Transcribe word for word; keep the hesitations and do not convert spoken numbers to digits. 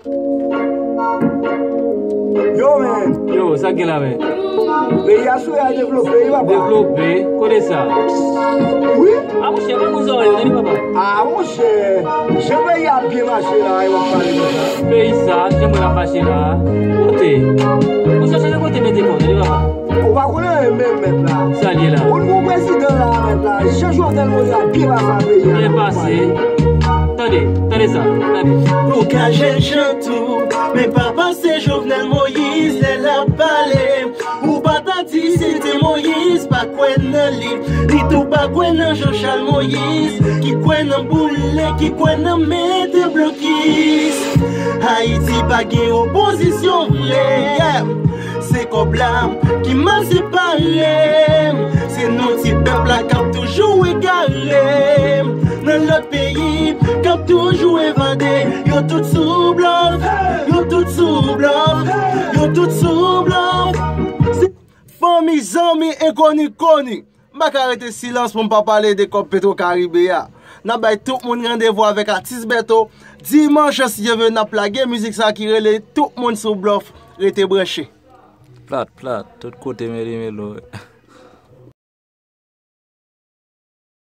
Yo, men. Yo, sa k gen la, men? Peyi a sou a devlope, wi, papa. Devlope? Kote sa? Wi. A, monchè, pa bouzòrèy yo, tande, papa. A, monchè, jan peyi a ap byen mache la, e w ap pale konsa. Peyi sa, jan mwen ap mache la. Kote? Monchè, chanje kote mete kò, tande, papa. Ou pa konnen anyen menm, mèt la. Sa l ye la? Ou n gon prezidan la, mèt la. Jan Jovenel Moïse ap byen pase a peyi a. Byen pase. Tande, tande sa, tande. Ou ka jèn jan tou, men pa pase Jovenel Moïse lè l ap pale. Ou pa ta di se te Moïse, pa kwè nan li. Li tou pa kwè nan Jean Charles Moïse, ki kwè nan boule, ki kwè nan mete blokis. Ayiti pa gen opozisyon vre, yeah. Se kòb la ki mal separe. Se nou ti pèp la k ap toujou egare. Nan lòt peyi, k ap toujou evade. Yo tout sou blòf, yo tout sou blòf, yo tout sou blòf. Se fanmi, zanmi, enkoni, koni. M pa ka rete silans pou m pa pale de kòb Petro Caribe a. N ap bay tout moun randevou avèk atis Bèto. Dimanch, si Dye vle, n ap lage mizik sa ki rele Tout moun sou blòf. Rete branche. Plat, plat, tout kote meli melo.